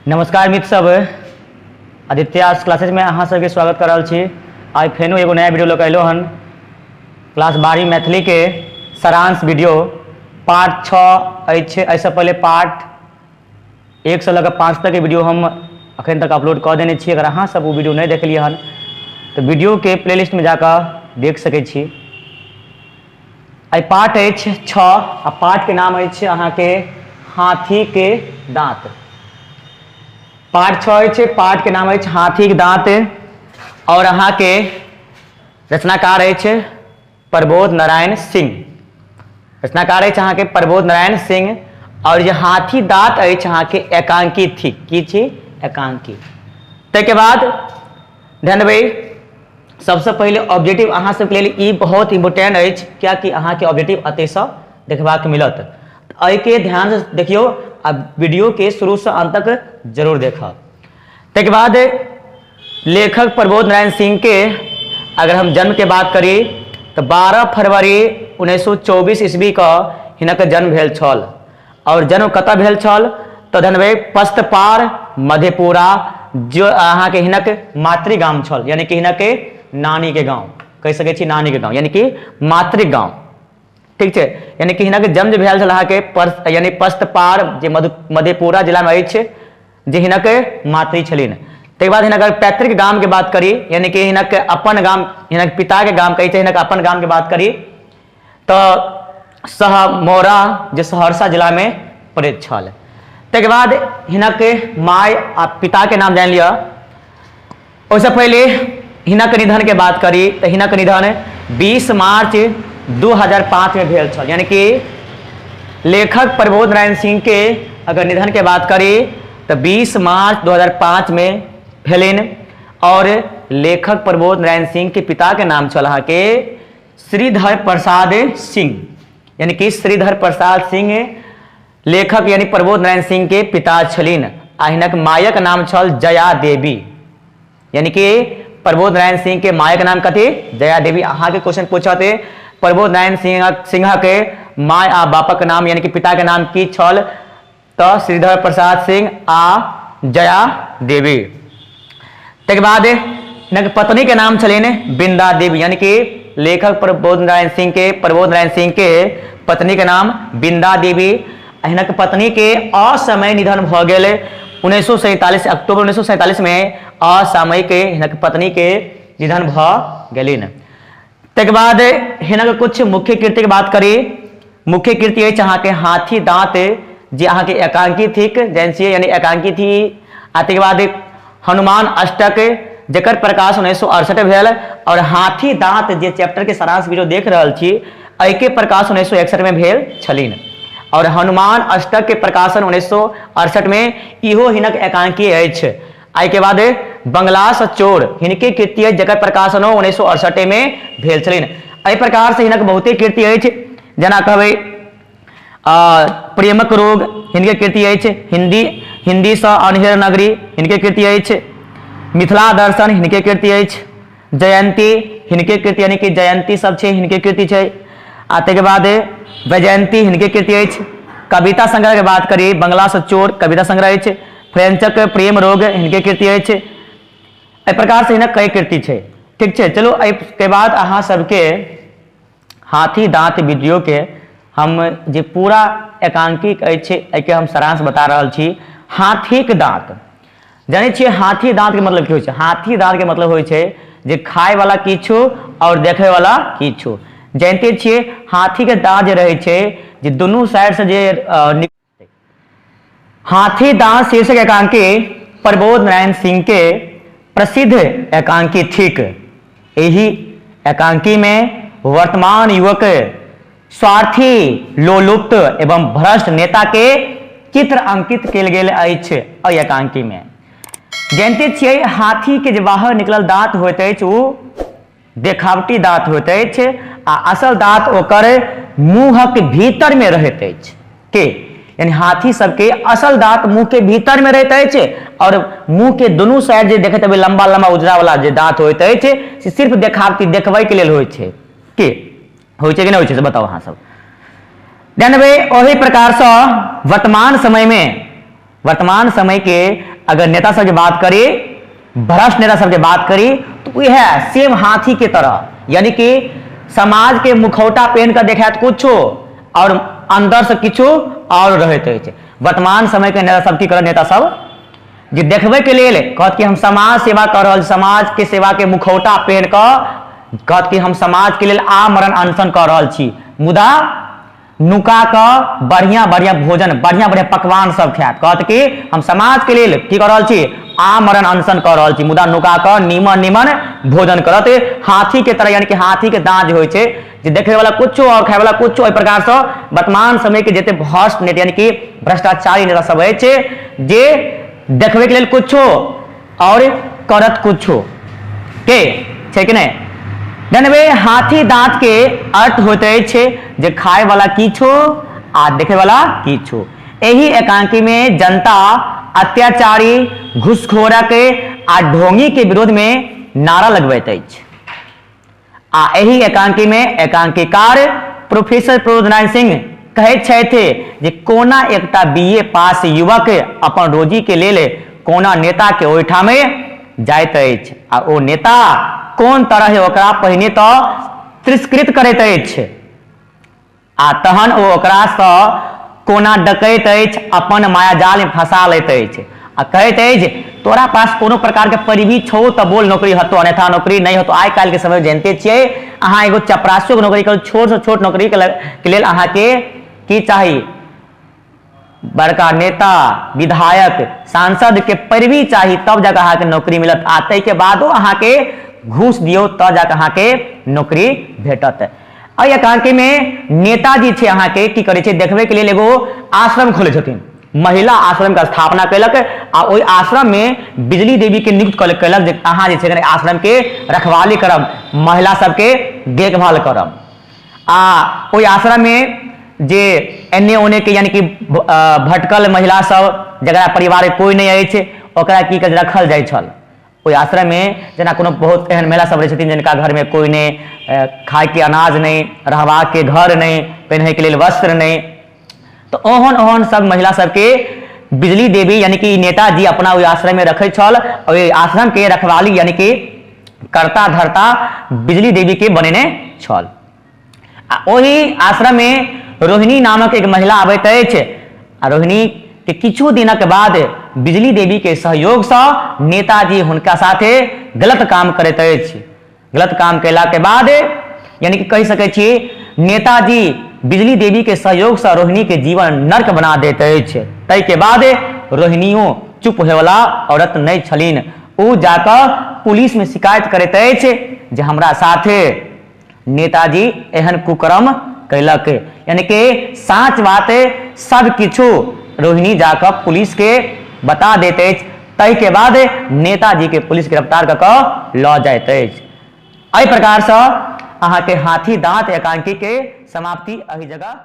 नमस्कार मित्र सब, आदित्य आर्ट्स क्लासेज में अहाँ सबके स्वागत कर रहल छी। आइ फेनो एगो नया वीडियो लऽ कऽ अयलहुँ हन, क्लास 12वीं मैथिली के सारांश वीडियो पार्ट 6 अछि। एहिसँ पहिले पार्ट 1 से लऽ कऽ 5 तक के वीडियो हम अखन तक अपलोड कऽ देने छी। अगर अहाँ सब ओ वीडियो नहि देखलियै हन तऽ वीडियोके प्लेलिस्टमे जाकऽ देख सकै छी। एहि पाठ अछि 6 आ पाठके नाम अछि अहाँके हाथीके दाँत। पाठ 6 अछि, पाठके नाम अछि हाथीके दाँत और अहाँके रचनाकार अछि प्रबोध नारायण सिंह। रचनाकार अछि अहाँके प्रबोध नारायण सिंह। और जे हाथी दाँत अछि अहाँके एकांकी थिक। की छी? एकांकी। ताहिके बाद ध्यान देबै, सबसँ पहिले ऑब्जेक्टिव अहाँ सबके लेल ई बहुत इम्पोर्टेंट अछि, कियाकि अहाँके ऑब्जेक्टिव एतयसँ देखबाक मिलत। एहिके ध्यानसँ देखियौ आ वीडियोके शुरूसँ अंत तक जरूर देखब। ताहिके बाद लेखक प्रबोध नारायण सिंह के अगर हम जन्म के बात करी तऽ 12 फरवरी 1924 ईस्वी के हिनक जन्म भेल छल। और जन्म कतऽ भेल छल तऽ धनबै पस्तपार मधेपुरा, जो अहाँके हिनक मातृगाम छल, यानी कि हिनक नानी के गाँव कहि सकै छी, नानी के गाँव यानी कि मातृगाम, ठीक छै। यानी कि हिनक जन्म जे भेल छल अहाँके पर यानी पस्तपार जे मधेपुरा जिलामे अछि, जे हिनक मातृ छलिन। ताहिके बाद हिनक पैतृक गाम के बात करी, यानी कि हिनक अपन गाम, हिनक पिता के गाम कहै छै, हिनक अपन गाम के बात करी तऽ सहमौरा जे सहरसा जिलामे पड़ैत छल। ताहिके बाद हिनक माय आ पिताके नाम जानि लिअ। ओहिसँ पहिले हिनक निधनके बात करी तऽ हिनक निधन 20 मार्च 2005 में भेल छल। यानी कि लेखक प्रबोध नारायण सिंह के अगर निधन के बात करी तऽ 20 मार्च 2005 में भेलनि। और लेखक प्रबोध नारायण सिंह के पिता के नाम छल अहाँके श्रीधर प्रसाद सिंह, यानी कि श्रीधर प्रसाद सिंह लेखक यानी प्रबोध नारायण सिंह के पिता छलिन। आ हिनक मायक नाम छल जया देवी, यानी कि प्रबोध नारायण सिंह के मायक नाम कथी? जया देवी। अहाँके क्वेश्चन पूछत प्रबोध नारायण सिंह के my आ बापक नाम यानी कि पिता के नाम की छल, तऽ श्रीधर प्रसाद सिंह आ जया देवी। ताहिके बाद हिनक पत्नी के नाम छलनि बिंदा देवी, यानी कि लेखक प्रबोध नारायण सिंह के प्रबोध नारायण सिंह के पत्नी के नाम बिंदा देवी। हिनक पत्नी के असमय निधन भऽ गेल 1947 अक्टूबर 1947 में असामयिक हिनक पत्नी के निधन भऽ गेलनि। ताहिके बाद हिनक कुछ मुख्य कृति के बात करी। मुख्य कृति अछि अहाँके हाथी दाँत, जे अहाँके एकांकी थिक, जानि छियै यानी एकांकी थी। आ ताहिके बाद हनुमान अष्टक, जकर प्रकाश 1968 भेल। और हाथी दाँत जे चैप्टर के सारांश वीडियो देख रहल छी, एहिके प्रकाश 1961 में भेल छलिन। और हनुमान अष्टक के प्रकाशन 1968 में, इहो हिनक एकांकी अछि। एहिके बाद बंगला से चोर हिनके कृति अछि, जकर प्रकाशनो 1968 में भेल छलनि। एहि प्रकार से हिनक बहुते कृति अछि, जेना कहबै प्रेमक रोग हिनके कृति अछि, हिंदी से अनहेर नगरी हिनके कृति अछि, मिथिला दर्शन हिनके कृति अछि, जयंती हिनके कृति यानी कि जयंती सब छै हिनके कृति छै। आ ताहिके बाद वैजयंती हिनके कृति अछि। कविता संग्रह के बात करी, बंगला से चोर कविता संग्रह अछि, फ्रेंचक प्रेम रोग हिनके कृति अछि। एहि प्रकार से हिनक कई कृति छै, ठीक छै। चलू एहिके बाद अहाँ सबके हाथी दाँत वीडियो के हम जे पूरा एकांकिक अछि एहिके हम सारांश बता रहल छी। हाथीक दाँत जानै छियै, हाथी दाँत के मतलब की होइ छै? हाथी दाँत के मतलब होइ छै जे खाय वाला किछु और देखे वाला किछु। जानिते छियै हाथी के दाँत जे रहै छै जे दुनू साइड से जे हाथी दाँत शीर्षक एकांकी प्रबोध नारायण सिंह के प्रसिद्ध एकांकी थिक। एहि एकांकी में वर्तमान युवक स्वार्थी, लोलुप्त एवं भ्रष्ट नेता के चित्र अंकित कयल गेल अछि। एहि एकांकी में जानते छियै हाथी के जे बाहर निकलल दांत होइत अछि ओ देखावटी दांत होइत अछि आ असल दांत ओकर मुंहक भीतर में रहैत अछि। के यानी हाथी सबके असल दांत मुंह के भीतर में रहैत अछि और मुंह के दुनू साइड जे देखैत हेबै लंबा लंबा उजरा वाला जे दांत होइत अछि से सिर्फ देखावटी देखबै के लेल होइत छै। के होइ छै कि नहि होइ छै से बताउ अहाँ सब। ध्यान देबै ओहि प्रकारसँ वर्तमान समय में वर्तमान समय के अगर नेता सबके बात करी, भ्रष्ट नेता सबके बात करी, तऽ उएह सेम हाथीके तरह, यानी कि समाजके मुखौटा पहन कऽ देखायत कुछो आओर अन्दरसँ किछु आओर रहैत अछि। वर्तमान समयके नेता सब की करत? नेता सब जे देखबैके लेल कहत कि हम समाज सेवा कऽ रहल, समाजके सेवाके मुखौटा पहन कऽ कहत कि हम समाजके लेल आमरण अनशन कऽ रहल छी, मुदा नुका कऽ बढ़िआँ बढ़िआँ भोजन, बढ़िआँ बढ़िआँ पकवान सब खायत। कहत कि हम समाजके लेल की कऽ रहल छी? आमरण अनशन कऽ रहल छी, मुदा नुका कऽ नीमन नीमन भोजन करत हाथीके तरह, यानी कि हाथीके दाँत जे होइ छै जे देखैवला कुछो आओर खायवला कुछो। एहि प्रकारसँ वर्तमान समयके जते भ्रष्ट नेता यानी कि भ्रष्टाचारी नेता सब अछि जे देखबैके लेल कुछो आओर करत कुछो के छै कि नहि। जानबे हाथी दाँत के अर्थ होइत अछि जे खाय वाला किछो आ देखे वाला किछो। एहि एकांकी में जनता अत्याचारी, घूसखोरक आ ढोंगी के विरोध में नारा लगबैत अछि। आ एहि एकांकी मे एकांकीकार प्रोफेसर प्रबोध नारायण सिंह कहैत छथि जे कोना एकटा बी ए पास युवक अपन रोजी के लेल कोना नेता के ओहिठाम जाइत अछि आ ओ नेता कोन तरहे ओकरा पहिने तऽ तिरस्कृत करैत अछि आ तहन ओ ओकरासँ कोना डकैत अछि, अपन मायाजालमे फँसा लैत अछि आ कहैत अछि, तोरा पास कोनो प्रकारके पैरवी छौ तऽ बोल, नौकरी हेतौ, अन्यथा नौकरी नहि हेतौ। आइ काल्हिके समय जानिते छियै अहाँ, एगो चपरासियोके नौकरी करू, छोटसँ छोट नौकरीके लेल अहाँके की चाही? बड़का नेता, विधायक, सांसदके पैरवी चाही, तब जाकऽ अहाँके नौकरी मिलत आ ताहिके बादो अहाँके घूस दियौ तब जाकऽ अहाँके नौकरी भेटत। एहि एकांकीमे नेताजी छै अहाँके की करै छै? देखबैके लेल एगो आश्रम खोलै छथिन, महिला आश्रमके स्थापना कयलक आ ओहि आश्रममे बिजली देवीके नियुक्त कयलक जे अहाँ जे छै आश्रमके रखवाली करब, महिला सबके देखभाल करब। आ ओहि आश्रममे जे एन्ने ओन्नेके यानी कि भटकल महिला सब जकरा परिवारके कोइ नहि अछि, ओकरा की कहै रखल जाइ छल ओहि आश्रममे। जेना कोनो बहुत एहन महिला सब रहै छथिन जिनका घरमे कोइ नहि, खायके अनाज नहि, रहबाके घर नहि, पहिनैके लेल वस्त्र नहि, तऽ ओहन ओहन सब महिला सबके बिजली देवी यानी कि नेताजी अपना ओहि आश्रममे रखै छल। ओहि आश्रमके रखवाली यानी कि कर्ता धर्ता बिजली देवीके बनेने छल। आ ओहि आश्रममे रोहिणी नामक एक महिला आबैत अछि आ रोहिणी के किछु दिनक बाद बिजली देवी के सहयोगसँ नेताजी हुनका साथे गलत काम करैत अछि। गलत काम कयलाके बाद यानी कि कहि सकै छी नेताजी बिजली देवीके सहयोगसँ रोहिणीके जीवन नर्क बना दैत अछि। ताहिके बाद रोहिणियो चुप होयवला औरत नहि छलनि। ओ जाकऽ पुलिसमे शिकायत करैत अछि जे हमरा साथे नेताजी एहन कुकर्म कयलक, यानी कि साँच बात सब किछु रोहिणी जाकऽ पुलिसके बता दैत अछि। ताहिके बाद नेताजीके पुलिस गिरफ्तार कऽ कऽ लऽ जाइत अछि। एहि प्रकारसँ अहाँके हाथी दाँत एकांकीके समाप्ति एहि जगह।